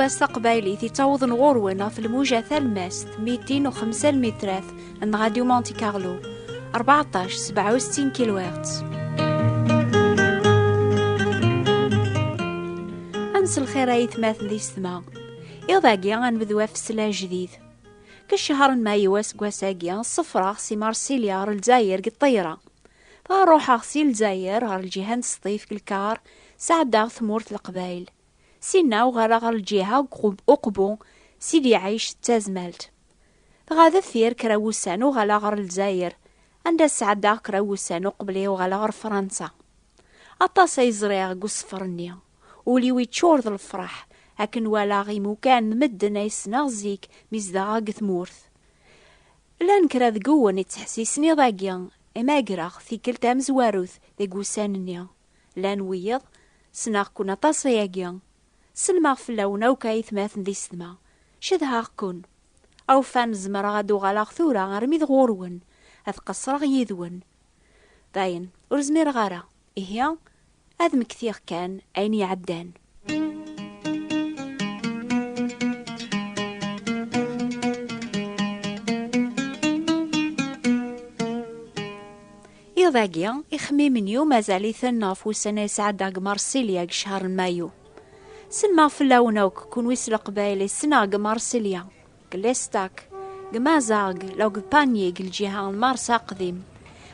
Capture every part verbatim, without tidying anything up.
Ass taqbaylit yettawḍen ɣur-wen ɣef lmuja talemmast mitin u xemsa lmitrat n Radio Monte Carlo, rbeɛṭac sebɛa u settin kilohertz. Ad mselxir ay atmaten d yessetma. Iḍ-agi ad nebdu afessel ajdid. Deg ccher n mayu aseggas-agi, ssefreɣ si Marsilya ɣer Lezzayer deg ṭṭeyra. Dɣa ruḥeɣ si Lezzayer ɣer lǧiha n Sṭif deg lkar, sɛeddaɣ tmurt n Leqbayel. Sinna uɣaleɣ ɣer lǧiha n Uqbu, Sidi Ɛic d Tazmalt. Dɣa deffir kra wussan uɣaleɣ ɣer Lezzayer, anda sɛeddaɣ kra wussan uqbel i uɣaleɣ ɣer Fransa. Aṭas ay ẓriɣ deg useffer-nni. Ul-iw yeččur d lefraḥ akken walaɣ imukan n medden ay ssneɣ zik mi zedɣeɣ deg tmurt. Llan kra deg-wen yettḥessisen iḍ-agi, imagreɣ tikkelt tamezwarut deg wussan-nni. Llan wiyiḍ, ssneɣ-ken aṭas ayagi. Sellmeɣ fell-awen akk ay atmaten d yessetma. Cedhaɣ-ken. Awfan zemreɣ ad uɣaleɣ tura armi d ɣur-wen, ad qeṣṣreɣ yid-wen. Dayen, ur zmireɣ ara. Ihi, ad mmektiɣ kan ayen iɛeddan. Iḍ-agi, ixemmimen-iw mazal-iten ɣef wussan ay sɛeddaɣ deg Marsilya deg ccher n mayu. Sellmeɣ fell-awen akk, kunwi s Leqbayel i ssneɣ deg Marsilya, deg Lestak, deg Mazarg, law deg Panier, deg lǧiha n Marsa Aqdim.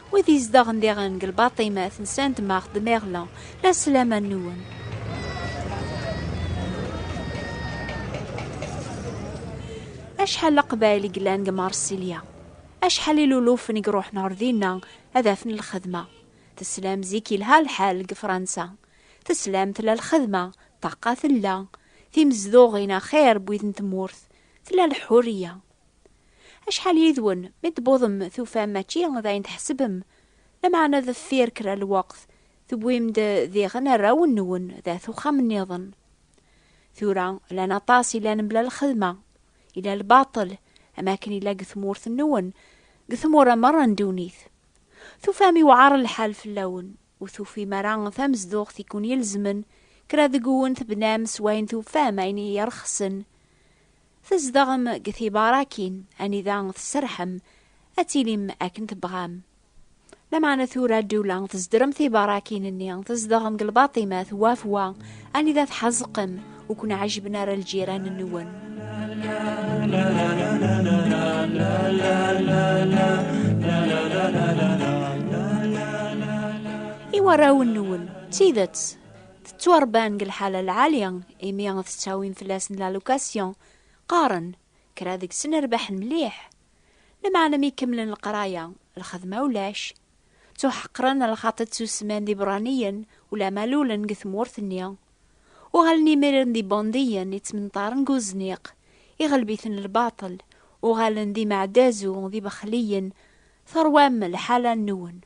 Wid izedɣen diɣen deg lbaṭimat n Sainte-Marthe de Merlan, la sslama-nwen. Acḥal Leqbayel i yellan deg Marsilya? Acḥal ilulufen i iruḥen ɣer dinna ad afen lxedma? Teslam zik yelha lḥal deg Fransa. Teslam tella lxedma, ṭṭaqa tella, timezduɣin axir n wid n tmurt, tella lḥuriya. Acḥal yid-wen mi d-tewwḍem tufam mačči d ayen tḥesbem, lameɛna deffir kra lweqt tewwim-d diɣen arraw-nwen d at uxxam nniḍen. Tura llan aṭas i llan mebla lxedma, illa lbaṭel, am akken illa deg tmurt-nwen, deg tmura merra n ddunit. Tufam iwɛer lḥal fell-awen, ur tufim ara tamezduɣt i kun-ilezmen, kra deg-wen tebnam s wayen tufam ayen i irexsen. Tzedɣem deg tibarakin, anida tserḥem, ad tilim akken tebɣam. Lameɛna tura ddula tzeddrem tibarakin-nni, tzedɣem deg lbaṭimat waf wa, anida tḥeẓqem, ur ken-ɛejben ara lǧiran-nwen. I warraw-nwen, d tidet, tettwaṛebban deg lḥala lɛali, imi tettawim fell-asen la location, qqaren, kra deg-sen rbaḥen mliḥ. Lameɛna mi kemmlen leqraya, lxedma ulac. Ttuḥeqren lxaṭi ttusemman d iberraniyen, ulama lulen deg tmurt-nni. Uɣalen imiren d ibandiyen yettmenṭaren deg uzniq, iɣleb-iten lbaṭel, uɣalen d imeɛdazu d ibexliyen, terwam lḥala-nwen.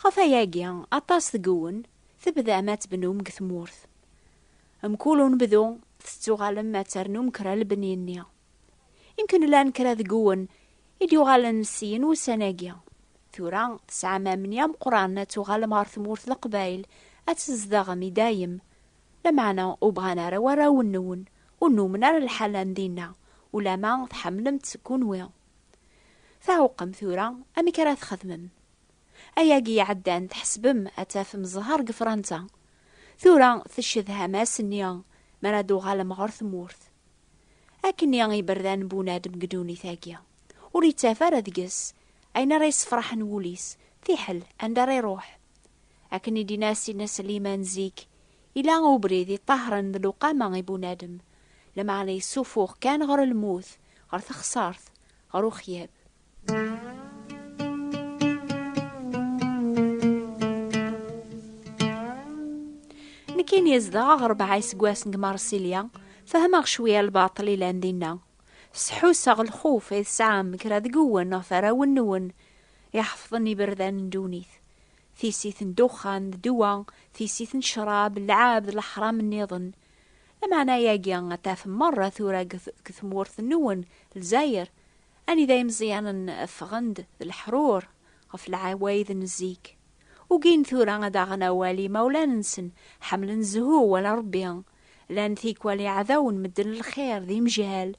Ɣef ayagi, aṭas deg-wen tebdam ad tebnum deg tmurt. Mkul unebdu, tettuɣalem ad ternum kra lebni-nni. Imken llan kra deg-wen i d-yuɣalen syin ussan-agi. Tura tesɛam amni ameqqran ad tuɣalem ɣer tmurt n Leqbayel, ad tzedɣem i dayem. Lameɛna ur bɣan ara warraw-nwen, ur nnumen ara lḥala n dinna, ulama tḥemmlem-tt kunwi. Tɛewqem tura, amek ara txedmem? Ayagi iɛeddan tḥesbem ad tafem zzher deg Fransa. Tura tcedham ass-nni mi ara d-tuɣalem ɣer tmurt. Akkenni iberdan n bunadem deg ddunit-agi. Ur yettaf ara deg-s ayen ara yessefraḥen wul-is, fiḥel anda ara iruḥ. Akken i d-yenna Sidna Sliman zik, ila ubrid iṭahren d lewqama i bunadem, lameɛna yessufuɣ kan ɣer lmut, ɣer texsart, ɣer uxyab. Nekkini zedɣeɣ rebɛa iseggasen deg Marsilya, fehmeɣ cwiya lbaṭel ilan dinna. Sḥusseɣ lxuf ay tesɛam kra deg-wen ɣef warraw-nwen iḥefḍen iberdan n ddunit. Tissit n ddexxan d ddwa, tissit n ccrab, lɛab d leḥram nniḍen. Lameɛna ayagi ad tafem merra tura deg t-, deg tmurt-nwen, Lezzayer, anida imeẓyanen ffɣen-d d leḥrur ɣef lɛawayed n zik. Ugin tura ad aɣen awal imawlan-nsen, ḥemmlen zzhu wala Rebbi, Llan tikwal iɛdawen medden lxir d imejhal.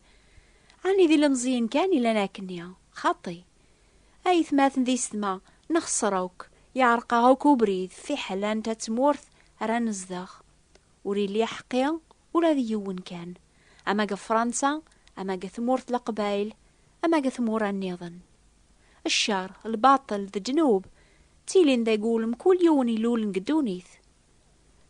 Ɛni d ilemẓiyen kan i llan akkenni? Xaṭi. Aytmaten d yessetma, nexṣer akk, yeɛreq-aɣ akk ubrid, fiḥel anta tmurt ara nezdeɣ. Ur illi ḥeqqi ula d yiwen kan, ama deg Fransa, ama deg tmurt n Leqbayel, ama deg tmura nniḍen. Ccer, lbaṭel d ddnub ttilin deg wul mkul yiwen ilulen deg ddunit.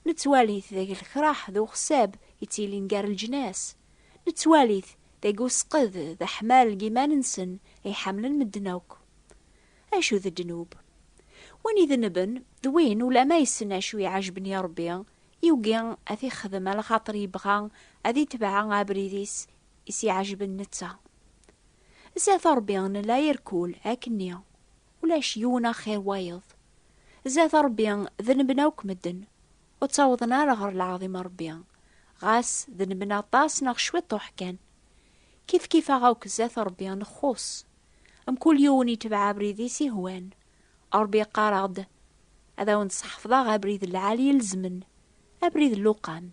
Nettwali-t deg lekraḥ d uxsab yettilin gar leǧnas. Nettwali-t deg usqed d aḥmal deg iman-nsen ay ḥemmlen medden akk. Acu d ddnub? Win idenben d win ulama yessen acu iɛejben i Ṛebbi, yugi ad t-ixdem alaxaṭer yebɣa ad itbeɛ abrid-is i s-iɛejben netta. Zdat Ṛebbi nella irkul akkenni, ulac yiwen axir wayeḍ. Zdat Ṛebbi denben akk medden, ur ttawḍen ara ɣer leɛḍim n Ṛebbi, ɣas denben aṭas neɣ cwiṭuḥ kan. Kifkif-aɣ akk zdat Ṛebbi nxuṣ. Mkul yiwen itbeɛ abrid-is ihwan. Ṛebbi yeqqar-aɣ-d: "Ad awen-d-sḥefḍeɣ abrid n lɛali ilezmen, abrid n luqam."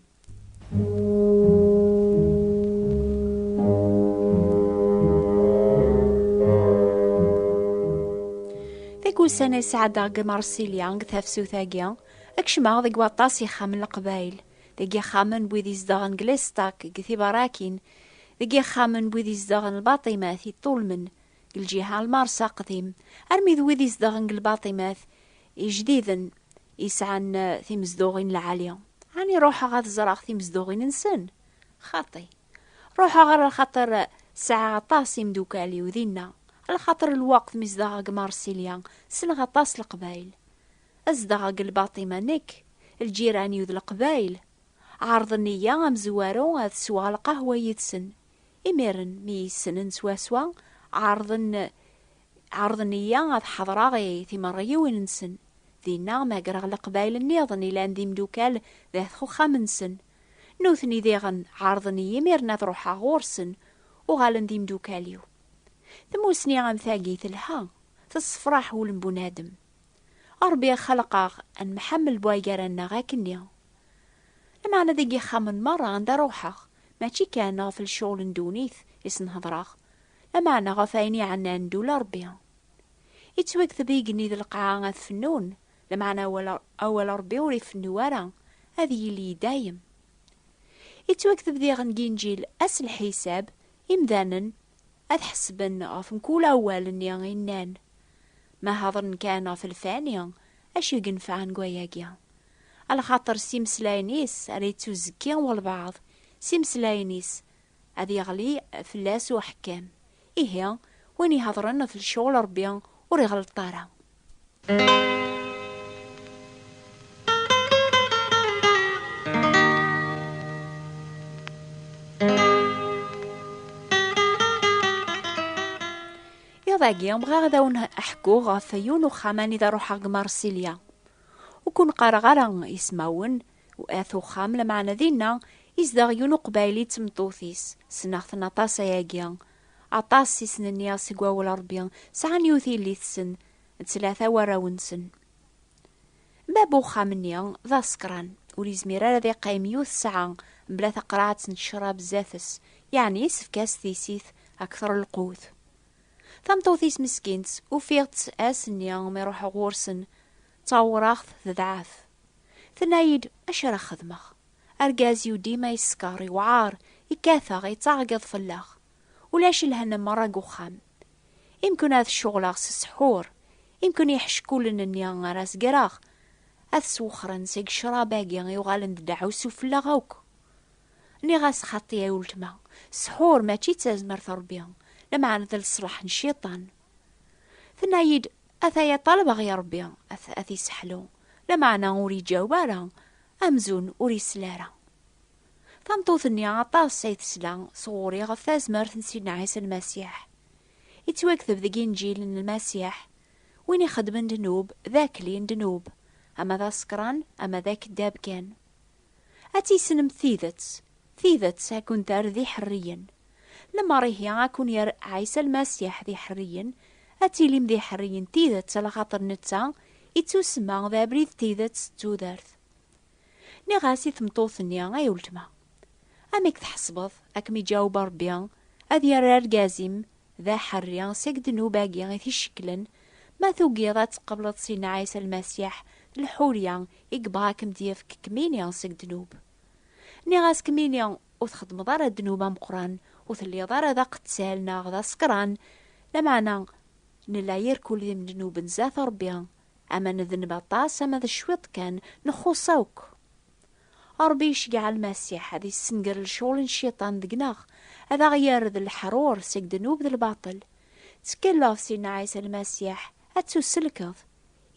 Deg ussan ay sɛeddaɣ deg Marsilya, deg tafsut-agi, kecmeɣ deg waṭas ixxamen n Leqbayel, deg yixxamen n wid izedɣen deg Lestak, deg Tibarakin, deg yixxamen n wid izedɣen Lbaṭimat, Iṭulmen, deg lǧiha n Lmersa Aqdim, armi d wid izedɣen deg Lbaṭimat ijdiden yesɛan, eh, timezduɣin lɛali. Ɛni ruḥeɣ ad ẓreɣ timezduɣin-nsen? Xaṭi. Ruḥeɣ ɣer lxaṭer sɛiɣ aṭas imdukal-iw dinna. Lxaṭer lweqt mi zedɣeɣ deg Marsilya, ssneɣ aṭas Leqbayel. Zedɣeɣ deg Lbaṭima nekk, lǧiran-iw d Leqbayel. Ɛerḍen-iyi amezwaru ad sweɣ lqahwa yid-sen. Imiren mi iyi-ssnen swaswa, ɛerḍen, ɛerḍen-iyi ad ḥeḍreɣ i timerɣiwin-nsen. Dinna, magreɣ Leqbayel nniḍen ilan d imdukal dat uxxam-nsen. Nutni diɣen ɛerḍen-iyi imiren ad ruḥeɣ ɣur-sen, uɣalen d imdukal-iw. Tamusni am tagi telha, tessefraḥ wul n bunadem. Ṛebbi ixleq-aɣ ad nemḥemmel buygara-nneɣ akkenni. Lameɛna deg yixxamen merra anda ruḥeɣ, mačči kan ɣef lecɣel n ddunit i sen-hedṛeɣ, lameɛna ɣef ayen iɛennan ddula Ṛebbi. Yettwakteb igenni d lqaɛa ad fennun, lameɛna awal, awal Ṛebbi ur ifennu ara, ad yili i dayem. Yettwakteb diɣen deg Inǧil ass lḥisab, imdanen ad ḥesben ɣef mkul awal-nni i nnan. Ma hedṛen kan ɣef lfani, acu i yenfɛen deg wayagi? Alaxaṭer s imeslayen-is ara yettuzekki walbeɛḍ, s imeslayen-is ad yeɣli fell-as uḥekkam. Ihi, win ihedṛen ɣef lecɣel Ṛebbi ur iɣelleṭ ara. Iḍ-agi, bɣiɣ ad awen-ḥkuɣ ɣef yiwen uxxam anida ruḥeɣ deg Marsilya. Ur ken-qqareɣ ara ismawen, at uxxam, lameɛna dinna izdeɣ yiwen uqbayli d tmeṭṭut-is. Ssneɣ-ten aṭas ayagi. Aṭas i sen-nniɣ seg wawal Ṛebbi, sɛan yiwet yelli-tsen, d tlata warraw-nsen. Bab uxxam-nni d asekran, ur yezmir ara ad iqqim yiwet ssaɛa mebla taqraɛt n ccrab zdat-s, yeɛni yessefk-as tissit akter lqut. Tameṭṭut-is meskint, ufiɣ-tt ass-nni mi ruḥeɣ ɣur-sen, ttawraɣ-t tedɛef. Tenna-yi-d: "Acu ara xedmeɣ? Argaz-iw dima yeskeṛ, iwɛaṛ, ikkat-aɣ, yettaɛeggeḍ fell-aɣ. Ulac lehna merra deg uxxam. Imken ad ceɣleɣ s ssḥur, imken iḥeckulen-nni ara zegreɣ ad swexren seg ccrab-agi yuɣalen d ddeɛwessu fell-aɣ akk." Nniɣ-as: "Xaṭi ay weltma, ssḥur mačči d tazmert n Ṛebbi, lameɛna d leṣlaḥ n cciṭan." Tenna-yi-d: "Ataya ṭalbeɣ i Ṛebbi ad, ad t-isseḥlu, lameɛna ur iǧaweb ara, amzun ur isell ara." Tameṭṭut-nni aṭas ay tesla sɣur-i ɣef tazmert n Sidna Ɛisa Lmasiḥ. Yettwakteb deg Inǧil n Lmasiḥ: "Win ixeddmen ddnub, d akli n ddnub, ama d asekran, ama d akeddab kan." Ad tissnem tidet, tidet ad ken-terr d iḥerriyen. Lemmer ihi ad ken-yerr Ɛisa Lmasiḥ d iḥerriyen, ad tilim d iḥerriyen tidet, alaxaṭer netta ittusemma d abrid, tidet d tudert. Nniɣ-as i tmeṭṭut-nni: "Ay weltma, Amek tḥesbeḍ, ad kem-iǧaweb Ṛebbi, ad yerr argaz-im d aḥerri seg ddnub-agi i t-icekklen, ma tugiḍ ad tqebleḍ Sidna Ɛisa Lmasiḥ d lḥurya i yebɣa ad kem-d-yefk kemmini seg ddnub? Nniɣ-as kemmini ur txeddmeḍ ara ddnub ameqqran, ur telliḍ ara d aqettal neɣ d asekran, lameɛna nella irkul d imednuben zdat Ṛebbi, ama nedneb aṭas ama d cwiṭ kan, nxuṣ akk. Ṛebbi iceggeɛ Lmasiḥ ad issenger lecɣal n cciṭan deg-neɣ, ad aɣ-yerr d leḥrur seg ddnub d lbaṭel. Ttkelleɣ f Sidna Ɛisa Lmasiḥ, ad tuselkeḍ.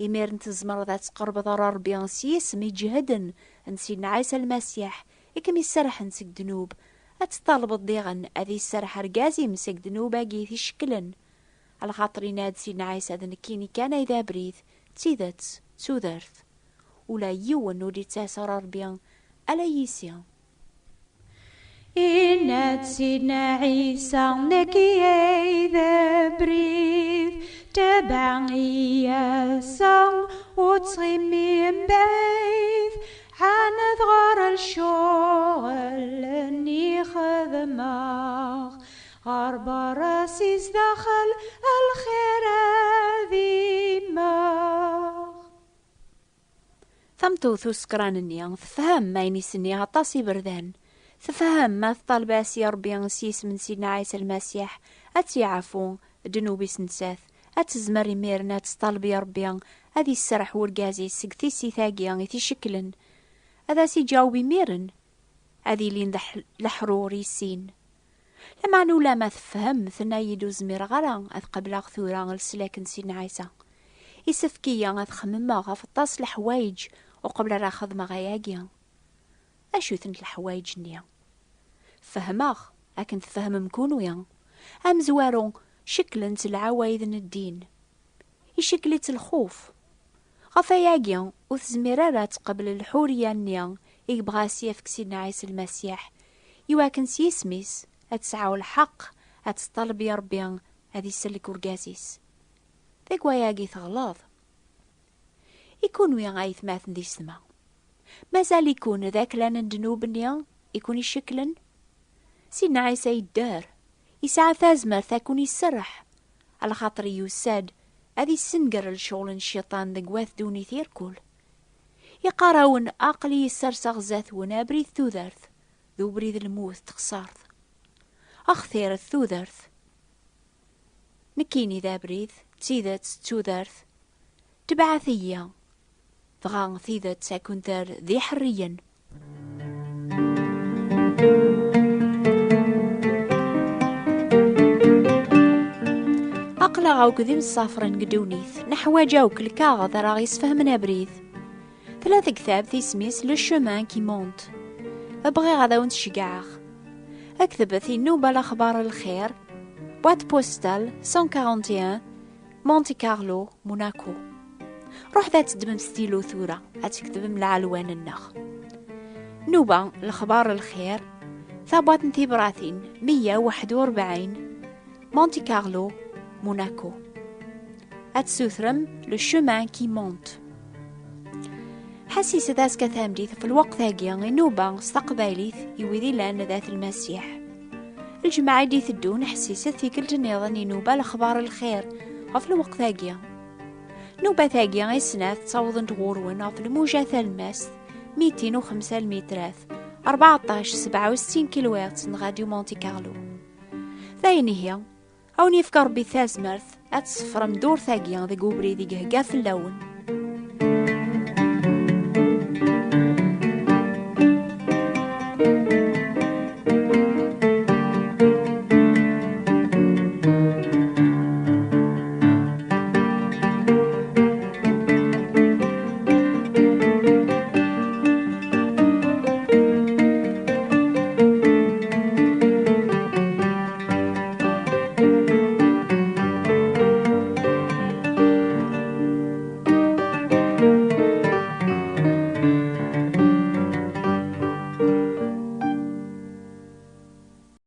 Imiren tzemreḍ ad tqerbeḍ ɣer Ṛebbi s yisem iǧehden n Sidna Ɛisa Lmasiḥ, i kem-iserḥen seg ddnub. Ad tṭalbeḍ diɣen ad iserḥ argaz-im seg ddnub-agi i t-icekklen. Lxaṭer yenna-d Sidna Ɛisa: "D nekkini kan ay d abrid, d tidet, d tudert. Ula yiwen ur d-ittas ɣer Ṛebbi ala yis-i." Inna-d Sidna Ɛisa: "Nekki ay d abrid, tabaɛ-iyi ass-a, ur ttɣimi mebɛid, ɛaned ɣer lecɣal-nni xedmeɣ, ɣer berra si zdaxel, a lxir ad immeɣ." Tameṭṭut usekran-nni tefhem ayen i s-nniɣ aṭas iberdan. Tefhem ma teṭṭaleb-as i Ṛebbi s yisem n Sidna Ɛisa Lmasiḥ ad tt-iɛfu ddnub-is nettat, ad tezmer imiren ad teṭṭaleb i Ṛebbi ad isserreḥ urgaz-is seg tissit-agi i t-icekklen. Ad as-iǧaweb imiren, ad ilin d aḥ-, leḥrur i sin. Lameɛna ulamma tefhem, tenna-yi-d: "Ur zmireɣ ara ad qebleɣ tura leslak n Sidna Ɛisa. Isefk-iyi ad xemmemeɣ ɣef aṭas leḥwayeǧ uqbel ara xedmeɣ ayagi." Acu-tent leḥwayeǧ-nni? Fehmeɣ akken tfehmem kunwi. Amezwaru, cekklen-tt lɛawayed n ddin. Icekkel-itt lxuf. Ɣef ayagi, ur tezmir ara ad teqbel lḥuriya-nni i yebɣa ad s-yefk Sidna Ɛisa Lmasiḥ, iwakken s yisem-is ad tesɛu lḥeqq ad teṭṭaleb i Ṛebbi ad isellek urgaz-is. Deg wayagi teɣleḍ. I kunwi, aytmaten d yessetma, mazal-iken d aklan n ddnub-nni i kun-icekklen? Sidna Ɛisa yedder, yesɛa tazmert ad kun-iserreḥ, alaxaṭer yusa-d ad issenger lecɣal n cciṭan deg wat ddunit irkul. Iqqar-awen: "Aql-i sserseɣ zdat-wen abrid tudert, d ubrid lmut d texṣart. Axtiret tudert. Nekkini d abrid, d tidet, d tudert. Tebɛet-iyi, dɣa tidet ad ken-terr d iḥerriyen." Aql-aɣ akk d imsafren deg ddunit, neḥwaǧ akk lkaɣeḍ ara ɣ-isfehmen abrid. Tella tektabt isem-is Le Chemin qui Monte. Bɣiɣ ad awen-tceggɛeɣ. Ktbet i nnuba Lexbar Lxir, boîte postale cent quarante et un, Monte Carlo, Monaco. Ruḥet ad teddmem stylo tura, ad tketbem lɛelwan-nneɣ. Nnuba Lexbar Lxir, tabwaṭ n tibratin meyya u waḥed u rebɛin, Monte Carlo, Monaco. Ad tessutrem Le Chemin qui Monte. Ḥessiset azekka tameddit ɣef lweqt-agi i nnuba s taqbaylit i wid illan d at Lmasiḥ. Lǧemɛa i d-iteddun, ḥessiset tikkelt nniḍen i nnuba Lexbar Lxir ɣef lweqt-agi. Nnubat-agi i snat ttawḍent ɣur-wen ɣef lmuja talemmast mitin u xemsa lmitrat, rbeɛṭac sebɛa u settin kilohertz n Radio Monte Carlo. D ayen ihi, a wen-yefk Ṛebbi tazmert ad tṣeffrem ddurt-agi deg ubrid i ihegga fell-awen.